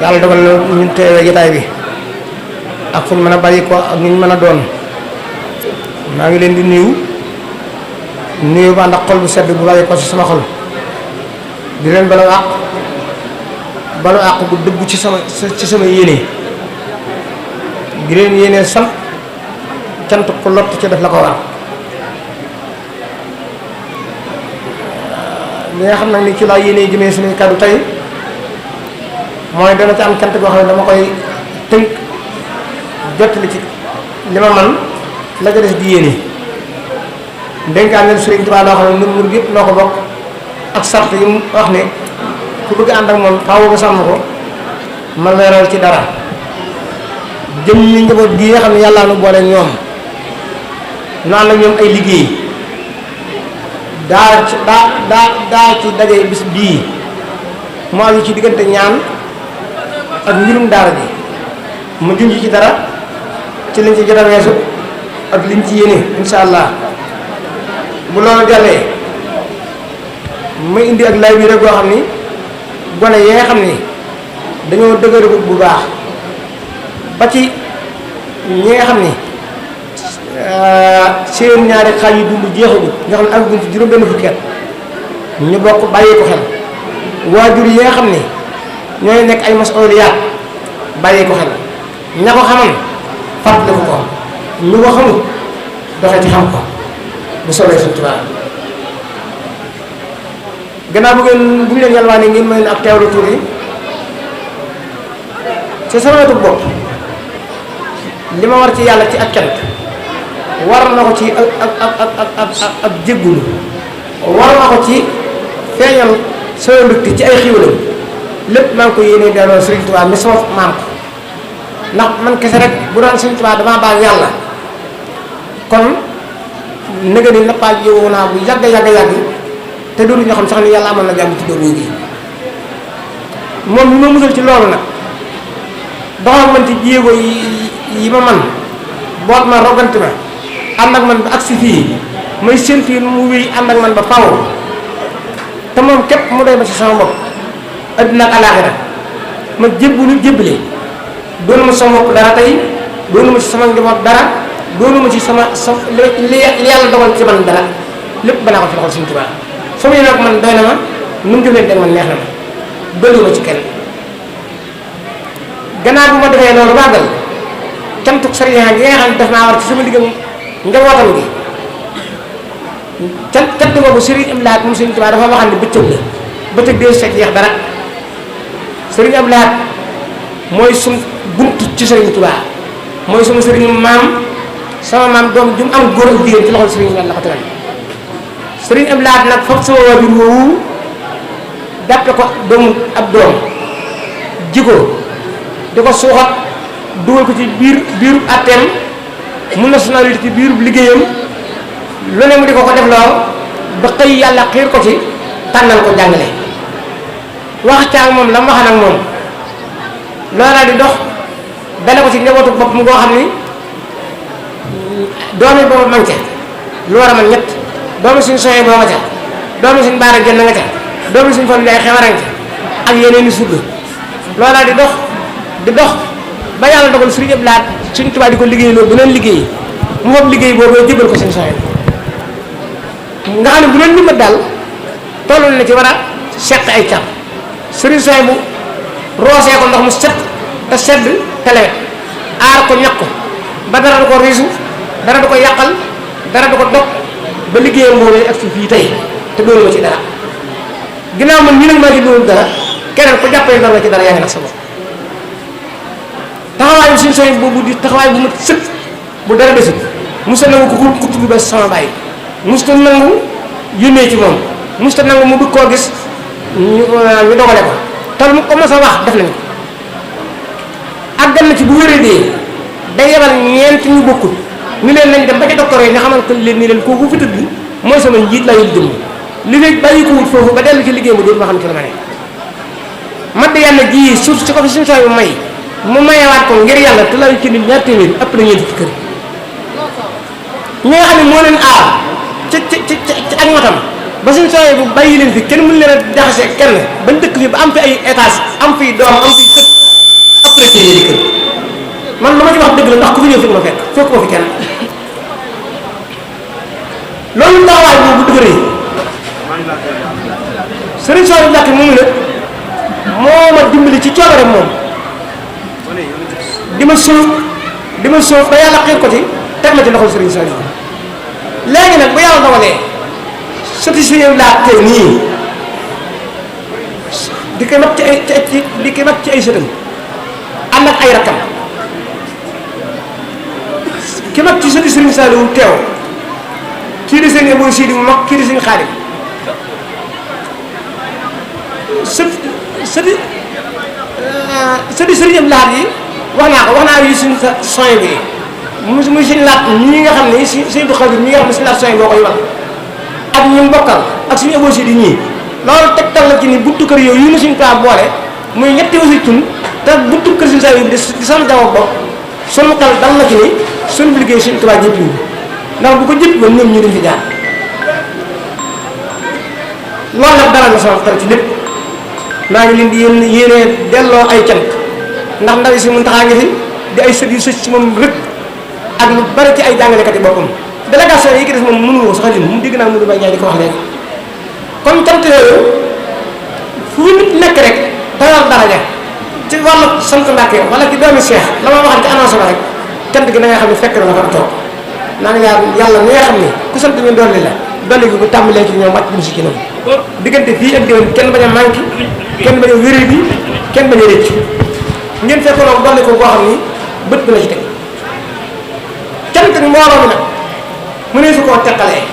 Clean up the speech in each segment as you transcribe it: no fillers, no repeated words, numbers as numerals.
yàlla dogal na ñu teewee jotaay bi ak fu ñu mën a bàyyi ko ak ñu mën a doon maa ngi leen di nuyu ba ndax xol bu sedd bu bàyyi ko ci sama xol di leen balu àq bu dëgg ci sama yéene di leen yéene sant cant ko lott ci def la ko war li nga xam nag ni ci laa yéene jëmee suñuy kàddu tey mooy dana ci am cant goo xam ne dama koy tënk jottali ci li ma man la ca des di yéene dénkaan leen Sëriñ Tuubaa loo xam ne ñun murid yëpp noo ko bokk ak sart yi mu wax ne ku bëgg ànd ak moom faaw nga sàmm ko ma leeral ci dara jëm ñi njaboot gi nga xam ne yàllaa nu boole ñoom nu ànd ak ñoom ay liggéey daa ci daje bis bii mu aju ci diggante ñaan ak mbirum daara ji mu junj ci dara ci liñ ci jot a weesu ak liñ ci yéene insha allah bu loolu jàllee ma indi ak lay bi rek goo xam ni gone yi nga xam ni dañoo dëgëru bu baax ba ci ñi nga xam ni seen ñaari xaaj yu dund jeexagut nga xam ne àgguñ ci juróom benn fukki at ñu bokk bàyyi ko xel waajur yi nga xam ni ñooy nekk ay mas'uliyaat bàyyi ko xel ña ko xaman fàttaliku ko ñu ko xamul doxee ci xam ko bu soobee Sëriñ Tuubaa gannaaw bu ñu leen yalwaane ngeen may ne ak teewlu tuuti ci sama wetu bopp li ma war ci yàlla ci ak cant war na ko ci ak jéggulu war na ko ci feeñal sama mbégte ci ay xiwalam lépp maa ngi ko yéene delloo Sëriñ Tuubaa mi sama maam ko ndax man kese rek bu doon Sëriñ Tuubaa damaa baal yàlla kon nëga ni nappaaj yow naa bu yàgg te doolu ñoo xam sax ni yàlla amoon na jàmm ci dóor gi moom mi ma musal ci loolu nag doxal man ci jéego yi ma man boot ma rogante ma ànd ak man ba agsi fii may séntu mu wéy ànd ak man ba faw te moom képp mu doy ma ci sama bopp adduna ak alaaxira ma jébbale doonu ma sama bopp dara tey doonu ma ci sama njaboot dara doonu ma ci sama li yàlla dogal ci man dara lépp banaa ko ci loxol Sëriñ Tuubaa fa muy nag man doy na ma nu mu jëlee man neex na ma bëriwu ma ci kenn gannaaw bu ma defee loolu bàggal cantuk sëriñ gi nga xam ne daf naa war ci sama diggam njabootam gi cant boobu Sëriñ Abdou Lahad moom Sëriñ Tuubaa dafa waxam ne bëccëg dee fekk yeex dara Sëriñ Abdou Lahad mooy suñ buntu ci Sëriñ Tuubaa mooy sama sëriñ maam sama maam doom ju mu am góor ak jigéen ci loxol sëriñ la ko tegal Sëriñ Abdou Lahad nag foofu sama waajur woowu jàppe ko doomu ab doom jiko di ko suuxat dugal ko ci biiru atteem mu nationalité ci biiru liggéeyam lu ne mu di ko def lool ba xëy yàlla xiir ko ci tànnal ko jàngale wax caag moom la mu waxan ak moom loola di dox dale ko ci njabootu bopp mu ngoo xam ni doomi booba man ca lu war a man ñett doomi suñ soxee boo nga ca doomi suñ baara génn nga ca doomi suñ fan lay xewaran ca ak yeneen i sugg loola di dox ba yàlla dogal Sëriñ Abdou Lahad Sëriñ Tuubaa di ko liggéey loolu beneen liggéey mu fab liggéey boobu jébal ko seen soxee nga xam ne bu leen limbat daal tollu na ci war a seq ay càmm sëriñ soxee bu roosee ko ndox mu set te sedd te lewet aar ko ñaq ko ba dara du ko riisu dara du ko yàqal dara du ko dog ba liggéeyam boobu ak fii tey te doonu ma ci dara ginnaaw man ñi nag maa ci doonu dara keneen ko jàppale dara ci dara yaa ngi nag sa bopp taxawaay bi suñu soxee boobu di taxawaay bu mat sëkk bu dara desut musta nangu ku tudd ba sama bàyyi musta nangu yónnee ci moom musta nangu mu bëgg koo gis ñu dogale ko te mu ko mos a wax def nañ ko àggal na ci bu wéree dee day yebal ñeent ñu bokkul ñu leen nañ dem ba ca docteur yi nga xamal ko leen ni leen kooku fi tëdd mooy sama njiit laa yul jëmm li léegi bàyyi ko wut foofu ba dellu ci liggéey ba dootu ma xam ci la ma ne mat di yàlla ji suuf si ko fi suñu sooy bu may mu mayewaat ko ngir yàlla te lay ci nit ñaar téeméer ëpp na ñeenti ci kër ñi nga xam ne moo leen aar ci ak matam ba ba suñu sooyee bu bàyyi leen fi kenn mënu leen a jaxase kenn bañ dëkk fi ba am fi ay étage am fi doom am fi sët après téeméeri kër man lu ma ci wax dëgg la ndax ku fi ñëw fekk ma fekk ma fi kenn loolu taxawaay boobu bu dëgëree sëriñ Saliou Mbacké moomu nag moo ma dimbali ci coobare moom di ma sóob ba yàlla xiir ko ci teg ma ci loxol sëriñ Saliou léegi nag bu yàlla dogalee satisfait laa tey nii di koy mat ci ay sëtam ànd ak ay rakkam ki mag ci sëti sëriñ Saliou teew kii di sëriñ Abou Sidi mu mag kii di sëriñ Xaadim sëti sëriñ Abdou Lahad yi wax naa yi suñ soñ bi muy suñ laat ñi nga xam ne si sëñ Abdou Khadir ñi nga xam ne suñu laat soñ boo koy wax ak ñi mu bokkal ak suñu Abou Sidi ñii loolu tegtal la ci ni buntu kër yooyu yu na suñu paa boole muy ñetti aussi tun te buntu kër suñu Saliou bi di sama jamono bopp sunu xel dal na ci ni suñu liggéey suñu tubaab jëpp ñu ndax bu ko jëpp woon ñoom ñu dañ fi jaar loolu nag dalal na sama xel ci lépp maa ngi leen di yéenee delloo ay cant ndax ndaw yi si Muntaxa ngi fi di ay sët yu sët ci moom rëkk ak lu bari ci ay jàngalekat yi boppam délégation yi ki def moom mënu woo sax lim mu dégg naa Modou Mbaye Ndiaye di ko wax léegi kon cant yooyu fu nit nekk rek dayal daraja ci wàllu sant Mbàkke wala ci doomi Cheikh la ma waxal ci annonce ba rek cant gi da nga xam ne fekk na la fa toog naa nga yàlla mi nga xam ne ku sant ñu dolli la dolli gi bu tàmbalee ci ñoom wàcc dem si ci noonu diggante fii ak déwén kenn bañ a manqué kenn bañ a wéré bi kenn bañ a rëcc ngeen fekkoon dolli ko boo xam ni bët bi la ci teg cant gi mbooloo mi nag mu ne su koo teqalee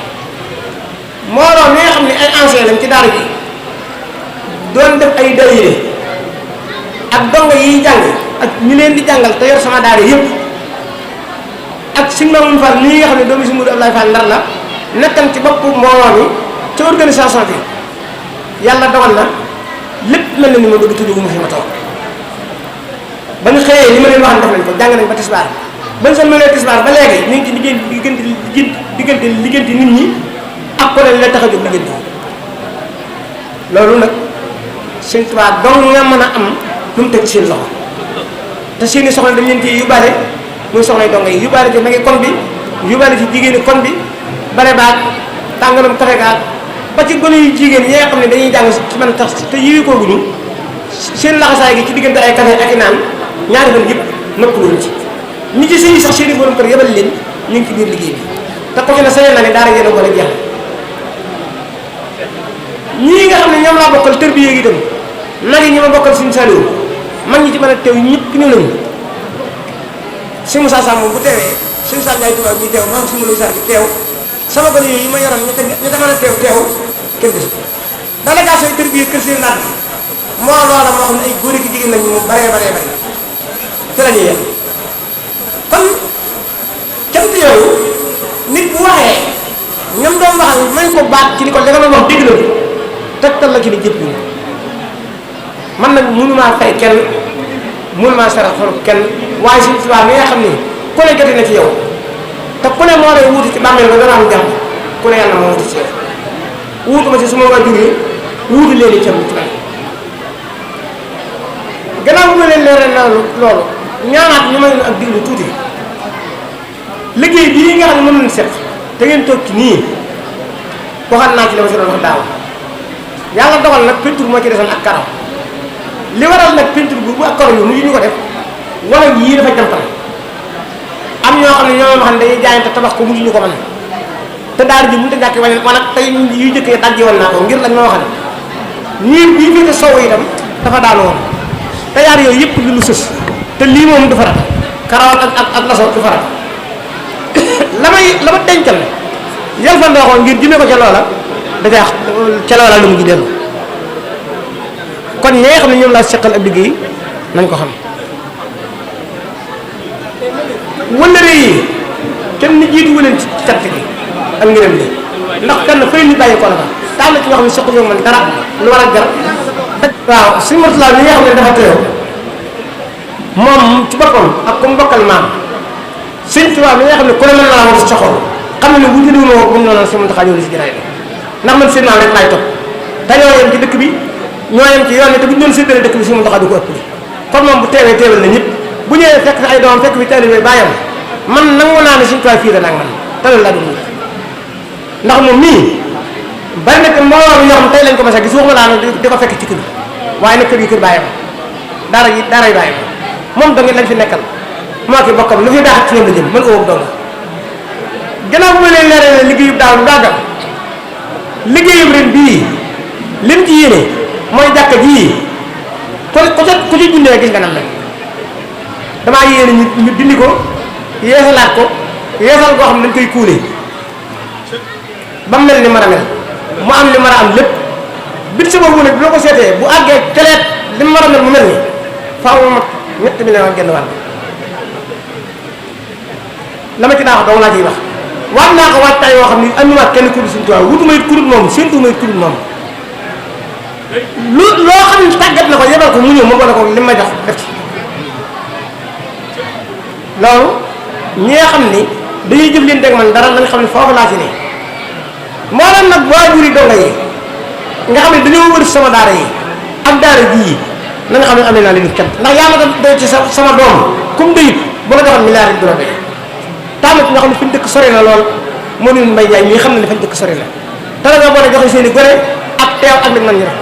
mbooloo mi nga xam ne ay ancien lañ ci daara ji doon def ay daayira ak dongo yiy jàng ak ñu leen di jàngal te yor sama daara yëpp ak si Mamoune Fall nii nga xam ne doomu si Moudou Abdoulaye Fall Ndar la nekkan ci bopp mbooloo mi ca organisation bi yàlla dogal na lépp mel na ni ma bëgg tudd mu fi ma toog ba ñu xëyee li ma leen waxoon def nañ ko jàng nañ ba tisbaar bañ seen mënee tisbaar ba léegi ñu ngi ci diggante nit ñi ak ko leen la tax a jóg liggéey loolu nag Sëñ Tuubaa dong nga mën a am lu mu teg ci seen loxo te seeni soxla dañ leen ci yóbbaale muy soxlay dongo yi yóbbaale ci magi kon bi yóbbaale ci jigéeni kon bi bare baag tàngalam kafe gaag ba ci gone yu jigéen yi nga xam ne dañuy jàng ci mën a tax te yiwi kooguñu seen laxasaay gi ci diggante ay kafe ak i naan ñaari fan yëpp nëppluwuñ ci ñi ci sëy sax seeni borom kër yebal leen ñu ngi ci biir liggéey bi te ko ci ne sañoon na ne daara yéen a boole jeex ñii nga xam ne ñoom laa bokkal tër bi yéegi itam nag yi ñi ma bokkal Sëñ Saliou mag ñi ci mën a teew ñëpp ñëw nañu si Moussa Sam moom bu teewee Sëñ Sall Ndiaye tubaab bi teew maam si Moussa Sarr bi teew sama gone yooyu ma yoroon ñu mën a teew kenn gisu délégation yi tër bi kër seen naat moo loola moo xam ne ay góor ak jigéen lañu mu baree fi la ñuy yem kon cant yooyu nit bu waxee ñoom doon waxal mañ ko baat ci ni ko danga doon wax dégg la tegtal la ci ni jëpp man nag mënumaa fay kenn mënumaa saral xol kenn waaye Sëñ Tuubaa mi nga xam ni ku ne jote na ci yow te ku ne moo lay wuuti ci bàmmeel ba dana am jàmm ku ne yàlla moo wuuti ci yow wuutu ma ci suma waajur yi wuutu leen i cam ci man gannaaw bu ma leen leeral loolu ñaanaat ñu may ak diglu tuuti liggéey bii nga xam ne mën nañ set te ngeen toog ci nii waxal naa ci li ma si doon wax daaw yàlla dogal nag peinture moo ci desoon ak karaw li waral nag peinture bu ak karaw yu mujj ñu ko def wala yii dafa jàmpal am ñoo xam ne ñoo wax ne dañuy jaayante tabax ko mujj ñu ko mën te daara ji mënut a jàkk wane wala tey yu jëkkee dajji woon naa ko ngir lañ ma wax ne ñii bii féete sow itam dafa daanu woon te yaar yooyu yëpp li lu sës te lii moom du farat karawal ak laso du farat la ma dencal yal fa ndoxoo ngir jëmee ko ca loola dajaa ca loola lu mu ji dellu kon ñi nga xam ne ñoom laa seqal ab liggéey nañ ko xam wëllëre yi kenn ni jiitu wëleen ci cant gi ak ngërëm li ndax kenn fay ni bàyyi ko la fa te am na ci ñoo xam ne sequ ñoo man dara lu war a jar waaw suñu motulaa mi nga xam ne dafa teew moom ci boppam ak ku mu bokkal maam Sëñ Tuubaa mi nga xam ne ku ne mën naa war si soxor xam ne bu jëlee moo bu ñu noonu si mën taxaa ñëw si jëraay bi ndax man seen maam rek laay topp te ñoo yem ci dëkk bi ñoo yem ci yoon bi te bu ñu doon séddale dëkk bi si mu tax du ko ëpp kon moom bu teewee teewal na ñëpp bu ñëwee fekk fi ay doomam fekk fi taalibe bàyyam man nangu naa ne suñu toit fii la nag man talal laa dund ndax moom mii bari na mbooloo mi ñoo xam tey lañ ko mas a gis waxuma laa di ko fekk ci kër waaye nag kër gi kër bàyyam daaray bàyyam moom da ngeen lañ fi nekkal moo ki bokkam lu fi daax ci ñoom la jëm mën owóob dong gannaaw bu ma leen leeree liggéeyub daaw lu daagal liggéeyub ren bii lim ci yéene mooy jàkka jii ku ci dundee gis nga nam nag damaa yéene ñu dindi ko yeesalaat ko yeesal goo xam ne dañ koy kuule ba mu mel ni mën a mel mu am li mën a am lépp bit sa boobu nag bi loo ko seetee bu àggee teleet li mu mën a mel mu mel ni faaw mu mat ñetti million ak genn wàll la ma ci daa wax dong laa ciy wax waat naa ko waajtaay yoo xam ni andiwaat kenn ku dul Sëriñ Tuubaa wutuma it ku dul moom séentuwuma it ku dul moom loo xam ne tàggat na ko yebal ko mu ñëw ma boole ko li ma jox def ci loolu ñi nga xam ni dañuy jëf leen teg man dara nañ xam ne foofu laa ci ne moo leen nag waajuri donga yi nga xam ne dañoo wër sama daara yi ak daara jii na nga xam ne amee naa leen kenn ndax yaa ma doy ci sama doom comme dayit bu la joxoon milliard yi du la doy tamit nga xam ne fi ñu dëkk sori na lool moo leen mbay jaay mii xam ne fañ dëkk sori na te la nga boole joxe seen i gore ak teew ak li man ñu def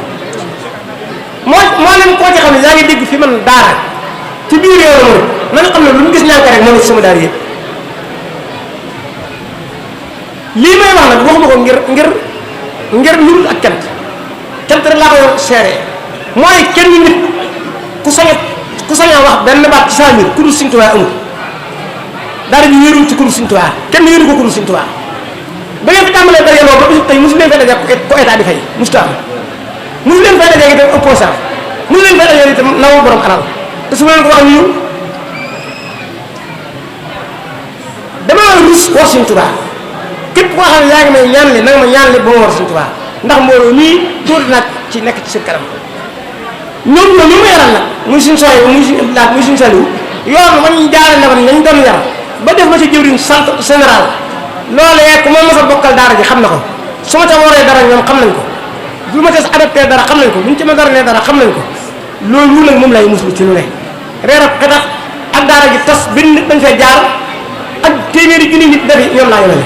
moo leen koo ci xam ne yaa ngi dégg fi man daara ci biir yoonu na nga xam ne lu mu gis ñànk rek moo ngi ci sama daara yëpp lii may wax nag waxuma ko ngir lu dul ak cant rek laa ko seere mooy kenn nit ku saña wax benn baat ci saa mbir ku dul Sëriñ Tuubaa amul daara ji wéeru ci ku dul Sëriñ Tuubaa kenn wéeru ko ku dul Sëriñ Tuubaa ba ngeen fi tàmbalee dajaloo ba bisu tey mosu leen fay daje ko état di fay musta am mosu leen fay daje itam opposant mosu leen fay daje itam nawul borom alal te su ma leen ko wax ñu damaa rus wax Sëriñ Tuubaa képp koo xam ne yaa ngi may ñaanle nanga ma ñaanle ba ma war Sëriñ Tuubaa ndax mbooloo nii tuuti naag ci nekk ci seen kanam ñoom ñoom ñu ma yaral nag muy suñu sooy muy suñu Abdoulaye muy suñu Saliou yoon wañ jaare na nañ doon yar ba def ma ci jëwriñ sant général loolee ku ma mos a bokkal daara ji xam na ko su ma ca waree dara ñoom xam nañ ko bu ma ca adapté dara xam nañ ko buñ ci ma dara nee dara xam nañ ko loolu nag moom lay muslu ci lu ne reerab xetax ak daara ji tas benn nit dañ fay jaar ak téeméeri junni nit dafi ñoom laa yemale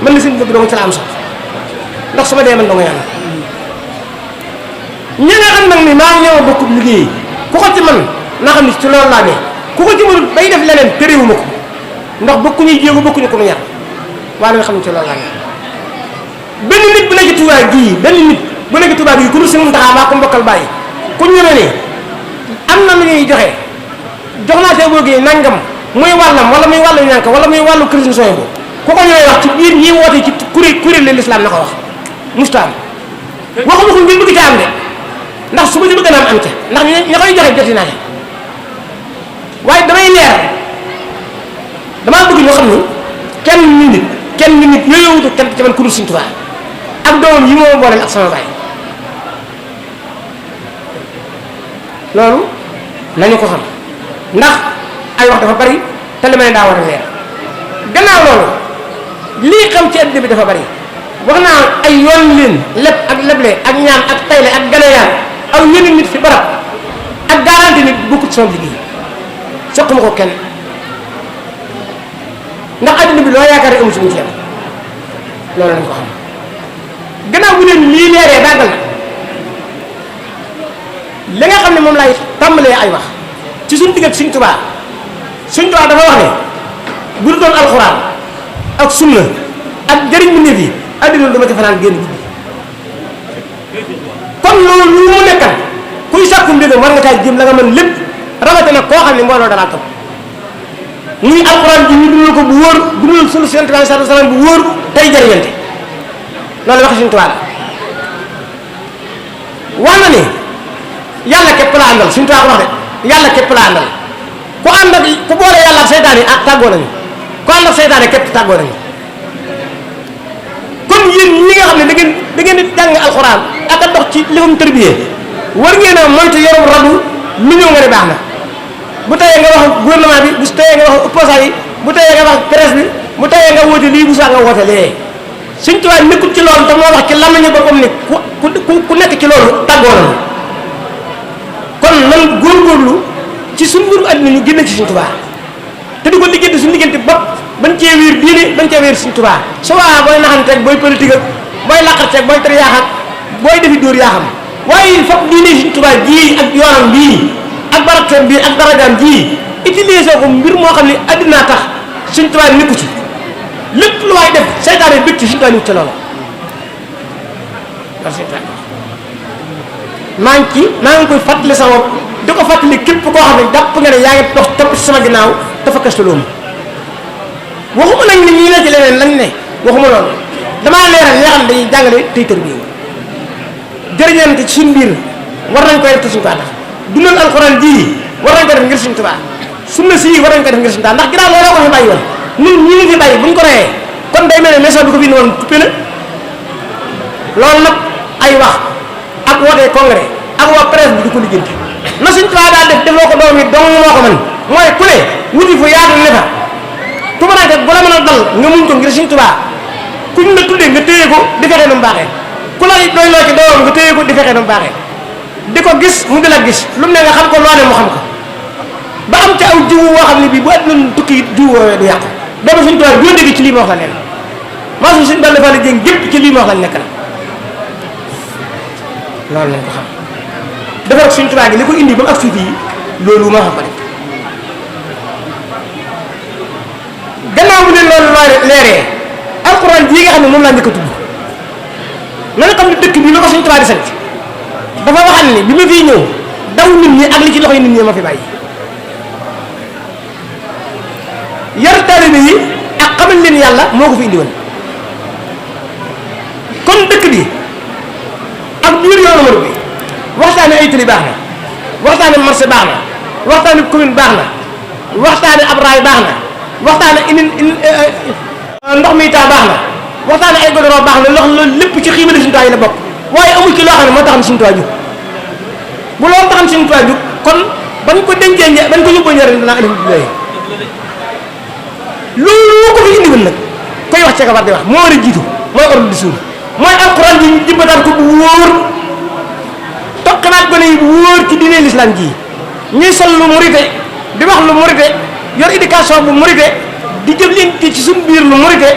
man la seen bëgg doo ci la am sax ndax su ma dee man doo nga yàlla ñi nga xam nag ni maa ngi ñëw bokk liggéey ku ko ci man naa xam ni ci loolu laa ne ku ko ci mënul bay def leneen terewuma ko ndax bokkuñuy jéego bokkuñu ko mu ñaar waaye nga xam ne ci loolu laa ne benn nit bu nekk Touba gii benn nit bu nekk Touba gii ku dul si mu taxaa maa ko mbokkal bàyyi ku ñëwee ne am na lu ñuy joxe jox naa see boogee nangam muy wàllam wala muy wàllu ñànk wala muy wàllu christian sooy bu ku ko ñëwee wax ci biir ñi woote ci kuréel l'islam na ko wax mustaam waxuma ko ngir bëgg ca am de ndax su ma ci bëgg naa am ca ndax ña koy joxe joti naa ca waaye damay leer damaa bëgg ñoo xam ni kenn nit yooyu wutu kenn ci man ku dul Sëriñ Tuubaa ak doomam yi moo booleel ak sama baay loolu nañu ko xam ndax ay wax dafa bari te li ma ne daa war a leer gannaaw loolu lii xam ci àddina bi dafa bari wax naa ay yoon leen lépp ak leble ak ñaan ak tayle ak ganayaan aw ñeneen nit fi barab ak garanti nit bokkut sama liggéey soquma ko kenn ndax àddina bi loo yaakaar rek amu ci mu ci yam loolu lañ ko xam gannaaw bu leen lii leeree dàggal na li nga xam ne moom laay tàmbalee ay wax ci suñu digg ak Sëriñ Tuubaa Sëriñ Tuubaa dafa wax ne bu du doon alxuraan ak sunna ak jëriñ mu néef yi àddina dama ci fanaan génn guddi kon loolu lu mu nekkal kuy sàkku mbégam war nga caa jëm la nga mën lépp rawatina koo xam ne mbooloo dalaa topp muy alxuraan ji ñu dundal ko bu wóor dundal sunu Yonent bi sallallahu alayhi wasallam bu wóor tey jëriñante loolu wax Sëriñ Tuubaa la wax na ni yàlla képp la àndal Sëriñ Tuubaa ko wax de yàlla képp la àndal ku ànd ak ku boole yàlla ak seytaane yi ah tàggoo nañu ku ànd ak seytaane képp tàggoo nañu kon yéen ñi nga xam ne da ngeen di jàng alxuraan ak a dox ci lifam tërbiyee war ngeen a moytu yorum radu lu ñëw nga ne baax na bu tayee nga wax gouvernement bi bu tayee nga wax opposant yi bu tayee nga wax presse bi bu tayee nga woote lii bu saa nga woote lee Sëñ Tuubaa nekkul ci loolu te moo wax ci lamañu boppam ne ku nekk ci loolu tàggoo na kon nan góorgóorlu ci suñu mbiru àddina ñu génn ci Sëñ Tuubaa te di ko liggéey suñu diggante bopp bañ cee wéer diine bañ cee wéer Sëñ Tuubaa su waa booy naxanteeg booy politique ak booy laqarteeg booy tar yaax ak booy defi dóor yaa xam waaye foog diine Sëñ Tuubaa ji ak yoonam bii ak barabteem bii ak darajaam ji utiliser ko mbir moo xam ne àddinaa tax Sëñ Tuubaa nekku ci lépp lu waay def seytaane bëgg ci Sëñ Tuubaa nekku ci loolu maa ngi koy fàttali sa bopp di ko fàttali képp koo xam ne jàpp nga ne yaa ngi dox topp ci sama ginnaaw dafa kastu loolu waxuma nag ni ñii ne ci leneen lañ ne waxuma loolu damaa leeral ñi nga xam ne dañuy jàngale tey tër bi jërëñante ci suñu biir war nañ koy def te Sëñ Tuubaa tax dundal alxuraan ji war nañ ko def ngir Sëñ Tuubaa sunna si war nañ ko def ngir Sëñ Tuubaa ndax ginnaaw looloo ko fi bàyyi woon ñun ñi ngi fi bàyyi buñ ko reyee kon day mel ne message bi ko fi indi woon coupé na loolu nag ay wax ak wootee congrès ak waa presse bi di ko lijjanti na Sëñ Tuubaa daal defoo ko doom yi dong moo ko mën mooy ku ne wuti fu yaatu ne fa tubaranke bu la mën a dal nga muñ ko ngir Sëñ Tuubaa kuñ la tuddee nga téye ko di fexee nu mu baaxee ku la doy loo ci doomam nga téye ko di fexee nu mu baaxee di ko gis mu di la gis lu mu ne nga xam ko loo ne mu xam ko ba am ca aw jiwu woo xam ne bii bu àdduna tukki jiwu woowee du yàqu doomu Sëñ Tuubaa doo dégg ci lii ma wax la leen maa suñ suñ Balla Fally Dieng gépp ci lii ma wax lañ nekk la loolu nañ ko xam defar Sëñ Tuubaa gi li ko indi ba mu ak suufi yi loolu ma xam ko def gannaaw bu leen loolu leeree alxuraan ji nga xam ne moom laa njëkk a tudd na nga xam ne dëkk bi la ko Sëñ Tuubaa di sant dafa waxal ne bi ma fiy ñëw daw nit ñi ak li ci loxoy nit ñi ma fi bàyyi yar taalibe yi ak xamal leen yàlla moo ko fi indi woon kon dëkk bi ak biir yoonu Murid bi waxtaane ay tëli baax na waxtaane marché baax na waxtaane commune baax na waxtaane ab raay baax na waxtaane ndox mi taa baax na waxtaane ay goudron baax na loolu lépp ci xiimale Sëñ Tuubaa yi la bokk waaye amul ci loo xam ne moo taxam Sëñ Tuubaa jóg bu loolu taxam Sëñ Tuubaa jóg kon bañ ko dencee bañ ko yóbboo njëriñ danaa alhamdulilah loolu ko fi indiwul nag koy wax ca ka war di wax moo war a jiitu mooy ordre du jour mooy alxuraan ji jëmbataat ko bu wóor toqanaat gone yi bu wóor ci diine l'islam ji ñuy sol lu murite di wax lu murite yor éducation bu murite di jëf leen ci suñu biir lu murite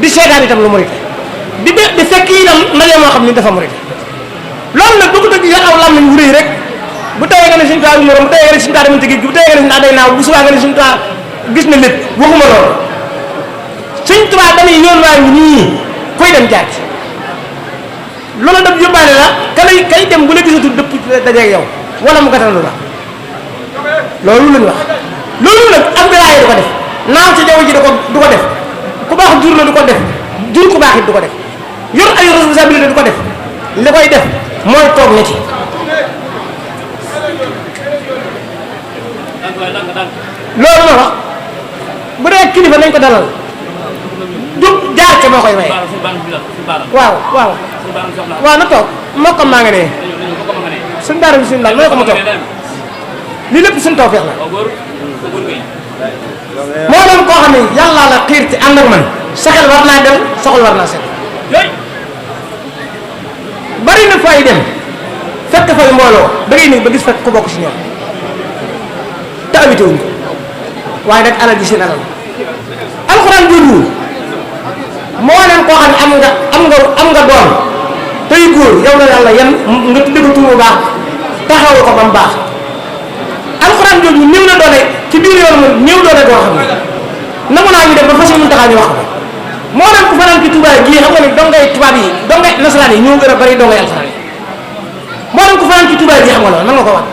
di seetaan itam lu murite di fekk itam ndaje moo xam ni dafa murite loolu nag bëgg dëgg yor aw làmmiñ wu rëy rek bu tawee nga ne Sëñ Tuubaa morom bu tawee nga ne Sëñ Tuubaa demoon ci géej gi bu tawee nga ne Sëñ Tuubaa day naaw bu subaa nga ne Sëñ Tuubaa gis na lépp waxuma loolu Sëñ Tuubaa dañuy yoon waa ngi nii koy dem jaar ci loolu daf yóbbaale la kay dem bu la gisatul dëpp dajeeg yow wala mu gàttandu la loolu lañ wax loolu nag am wilaaya du ko def naaw ci jaww ji du ko def ku baax jur la du ko def jur ku baax it du ko def yor ay responsabilité du ko def li koy def mooy toog na ci loolu ma wax bu dee kilifa nañ ko dalal jóg jaar ca moo koy maye waaw na toog mokkam maa nga ne suñ daara bi suñu daal mooy ko mu toog lii lépp suñ tawfeex la moo doon koo xam ne yàlla la xiir ci ànd ak man saxel war naa dem soxal war naa set bari na fay dem fekk fay mbooloo da ngay nekk ba gis fekk ku bokk si ñoom te habité wuñ ko waaye nag alal ji seen alal alxuraan jooju moo leen koo xam ne am nga doom tey góor yow la yàlla yan nga tudde ko tur bu baax taxawoo ko ba mu baax alxuraan jooju néew na doole ci biir yoon moom néew doole boo xam ne nangu naa ñu def ba fas yéene taxaw ñu wax ko moo leen ku fanaan ci tubaab ji xam nga ne dongay tubaab yi dongay nasaraan yi ñoo gën a bari dongay alxuraan yi moo leen ku fanaan ci tubaab ji xam nga loolu nan nga ko wax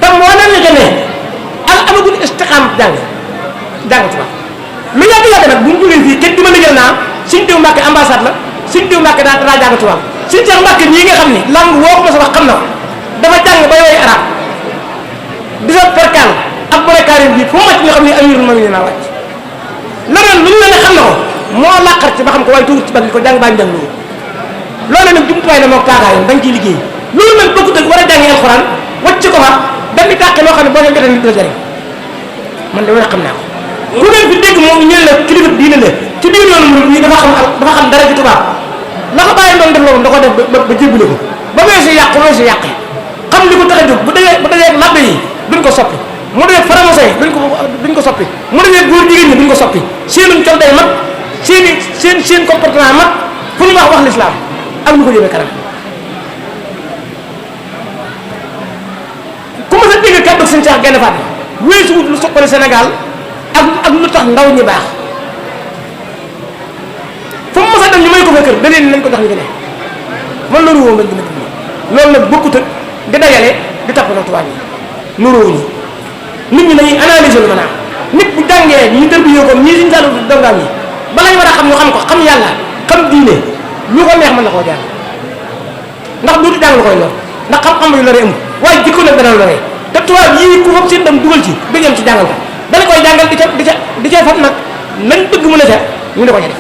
tam moo leen la ne al amagul istiqaam jàng tubaab lu yàgg nag bu ñu jógee fii kenn du ma liggéey naa Sëñ Diw Mbàkke ambassade la Sëñ Diw Mbàkke daa jàng tubaab Sëñ Seex Mbàkke ñii nga xam ni langue woo ko ma sa wax xam na ko dafa jàng bay woy arab di sa perkal ak borekarin bi foo màcc nga xam ne amirul mu'minin naa wàcc leneen lu ñu la ne xam na ko moo làqar ci ba xam ko waaye tuur ci bag li ko jàng baa njàng loolu nag jumtuwaay la moo taagaayam dañ ciy liggéey loolu nag bokkut ak war a jàngi alxuraan wàcc ko fa dañuy tàqe loo xam ne boo leen jotee nit la jëriñ man de xam naa ko ku ngeen fi dégg moom ñeen la kilifa diine la ci biir yoonu murid ñi dafa xam dara ci tubaab la ko bàyyi doon def loolu da ko def ba jébbale ko ba weesu yàqe xam li ko tax a jóg bu dajee labbe yi duñ ko soppi mu dajee franc-maçon duñ ko soppi mu dajee góor jigéen ñi duñ ko soppi seenum col day mat seen comportement mat fu ñu wax l'islam ak lu ko jëmee kanam ku ma sa dégg kàddu seen Cheikh Gaïndé Fatma weesu wut lu soppali Sénégal ak lu tax ndaw ñi baax fu mu mos a dem ñu may ko fa kër da leen nañ ko jox ñu fi ne man loolu woo ma gën a dimbali loolu nag bokkut ak di dajale di toppatoo tubaab yi nuróowuñu nit ñi dañuy analyser lu mën a am nit bu jàngee ñu tër bi yoo ko ñii siñu sàllu dongaam yi bala ñu war a xam ñu xam ko xam yàlla xam diine lu ko neex mën na koo jàng ndax duutu jàng lu koy lor ndax xam-xam yu loree amul waaye jikko nag dana loree te tubaab yii ku fab seen dem dugal ci du yem ci jàngal ko dana koy jàngal di ca fab nag nañ bëgg mu ne ca ñu ne ko ca def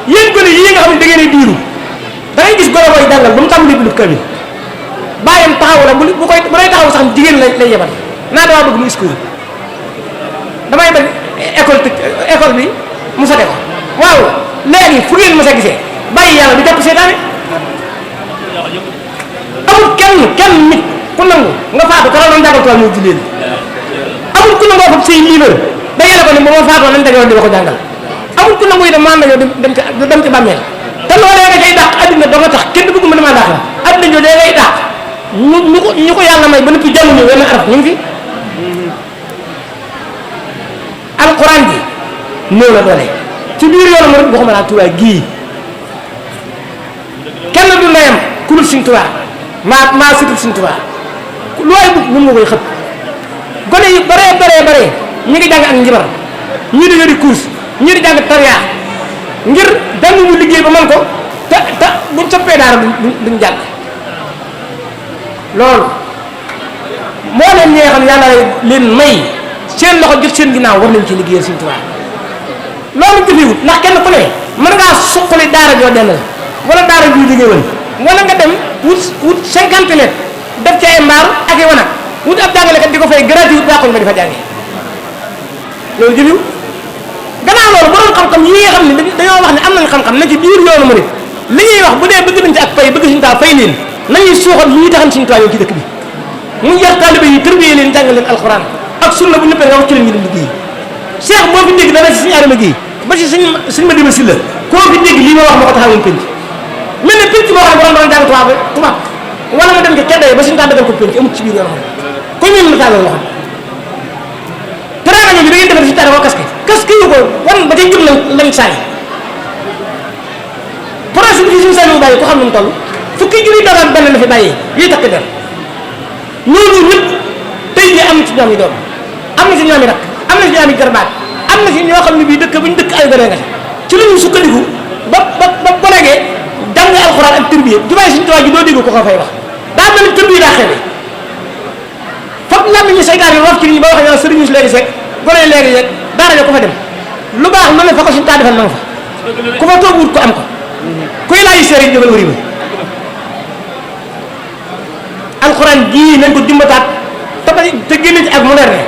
yéen gone yii nga xam ne da ngeen di diiru da ngay gis gone booy jàngal ba mu tàmbali bindu kamil bàyyam taxaw la bu lay taxaw sax jigéen lay yebal naa damaa bëgg mu iskool damay bañ école bi mu sote ko waaw léegi fu ngeen mës a gisee bàyyi yàlla di jàpp seetaane amul kenn nit ku nangu nga faatu ka la doon jàngal tool moo jullee amul ku nangoo fab say livre da yàlla ko ni ba ma faatoo nañ dajoon di ma ko jàngal amul ku nangu yi dem maan nañoo dem ci bàmmeel te loolee nga cay dàq adduna doo nga tax kenn bëgg mën maa dàq la adduna jooju ngay dàq ñu ko yàlla may ba noppi jànguñu wenn araf ñu ngi fi alquran ji néew la doole ci biir yoonu ma rek boo xam ne Tuubaa gii kenn du ndeyam ku dul Sëñ Tuubaa maa sutub Sëñ Tuubaa looy bugg mun nga koy xëpp gone yu bare ñu ngi jàng ak njibar ñii di yori course ñii di jàng tariya ngir jànguñu liggéey ba man ko te buñ soppee daara duñ jàng loolu moo leen ñi nga xam yàlla leen may seen loxo jot seen ginnaaw war nañ ci liggéeyal Sëñ Tuubaa loolu jëfewut ndax kenn ku ne mën ngaa suqali daara joo dell wala daara ju liggéeyal wala nga dem wut 50 mètres def ci ay mbaar ak i wanag wut ab jàngalekat di ko fay gratuit baaxuñ ba di fa jànge loolu jëfewut gannaaw loolu borom xam-xam yi nga xam ne dañoo wax ne am nañ xam-xam na ci biir yoonu mu nit li ñuy wax bu dee bëgg nañ ci ak fay bëgg Sëñ Tuubaa fay leen nañuy suuxal yi taxan Sëñ Tuubaa yow ci dëkk bi mu yar taalibe yi tërbiyee leen jàngal leen alxuraan ak sunna bu ñëppee nga wax ci leen ñu dem liggéey Cheikh boo fi dégg dana ci Sëñ Adama Guèye ba ci sëñ ma dima si la koo fi dégg lii ma wax ma ko taxawoon penc mel ne penc boo xam ne borom doon jàng tubaab wala nga dem ci kedda ba Sëñ Tuubaa dëggal ko penc amut ci biir yoon ko ñun na tàllal loxo teraanga ñoom bi da ngeen defal Sëñ Tuubaa casque yu ko wan ba tey jëm lañ saay projet bi Sëñ Saliou bàyyi ko xam nu mu toll fukki junni dogal benn la fi bàyyee yiy takk der ñooñu ñëpp tey jii am na ci ñoom yi doom am na ci ñoom yi rakk am na ci ñoom yi jarbaat am na ci ñoo xam ne bii dëkk bu ñu dëkk ay gone nga ci lu ñu sukkandiku ba collègue jàng alxuraan ak tërbiye jumaay Sëñ Tuubaa ji doo dégg ko fay wax daa mel ni tërbiye daa xewe fab làmmiñ ñu saytaan yi wax ci nit ñi ba wax ñoo sëriñu si léegi seeg gone yi léegi yeeg daara ja ko fa dem lu baax lu ne fa ko Sëñ Tuubaa defal na nga fa ku fa toog wut ko am ko kuy laaj seer yi jógal wari ma alxuraan jii nañ ko dimbataat te génn ci ak moderne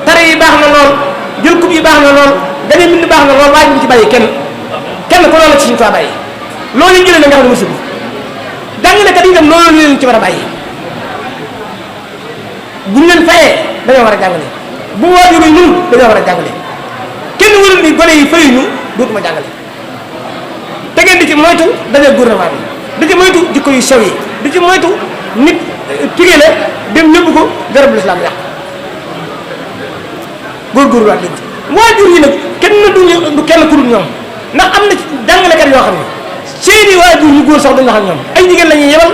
tare yi baax na lool jël kub yi baax na lool dañuy mbind baax na lool waaye bu ci bàyyi kenn ku loolu la ci Sëñ Tuubaa bàyyi loolu yi jëlee na nga xam ne mësul jàngalekat yi dem loolu leen ci war a bàyyi buñ leen fayee dañoo war a jàngale bu waajur yi ñun dañoo war a jàngale kenn warul ni gone yi fayuñu dootuma jàngale te ngeen di ci moytu dañoo gouvernement bi di ci moytu jikko yu sew yi di ci moytu nit pigé la dem yóbbu ko garab lislaam yàq góorgóorlu waat leen ci waajur yi nag kenn du kenn ku dul ñoom ndax am na ci jàngalekat yoo xam ne seeni waajur yu góor sax duñ wax ak ñoom ay jigéen la ñuy yebal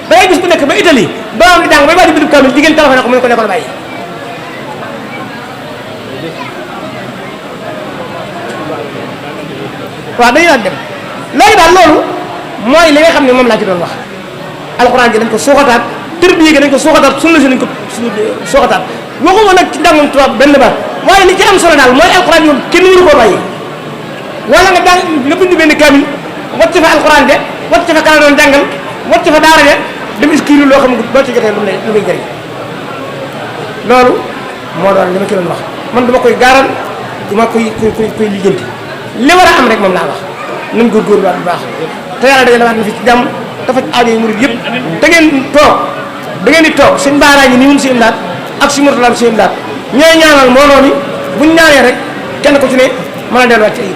da ngay gis ku nekk ba Italie ba am di jàng bay bàyyi bidub kaamil jigéen téléphone ko mu ne ko nekkoon bàyyi waaw dañuy daan dem léegi daal loolu mooy li nga xam ne moom laa ci doon wax alxuraan ji dañ ko suuxataat tërbiye gi dañ ko suuxataat sunna si dañ ko suuxataat waxuma nag ci njàngum tubaab benn baat waaye li ci am solo daal mooy alxuraan moom kenn waru koo bàyyi wala nga bind benn kaamil wàcc fa alxuraan de wàcc fa kala doon jàngal wàcc fa daara de dem iskiiru loo xam ne boo ci jotee lu muy jëriñ loolu moo doon li ma ci doon wax man duma koy gaaral duma koy lijjanti li war a am rek moom laa wax nañ góorgóorlu waat bu baax te yàlla dajale waat na fi ci jàmm dafa aajo yi murid yëpp da ngeen di toog sëñ Baara ñi ni mun seen laat ak si Murtala seen laat ñooy ñaanal mbooloo mi buñ ñaanee rek kenn ku ci ne mën a delluwaat ci ay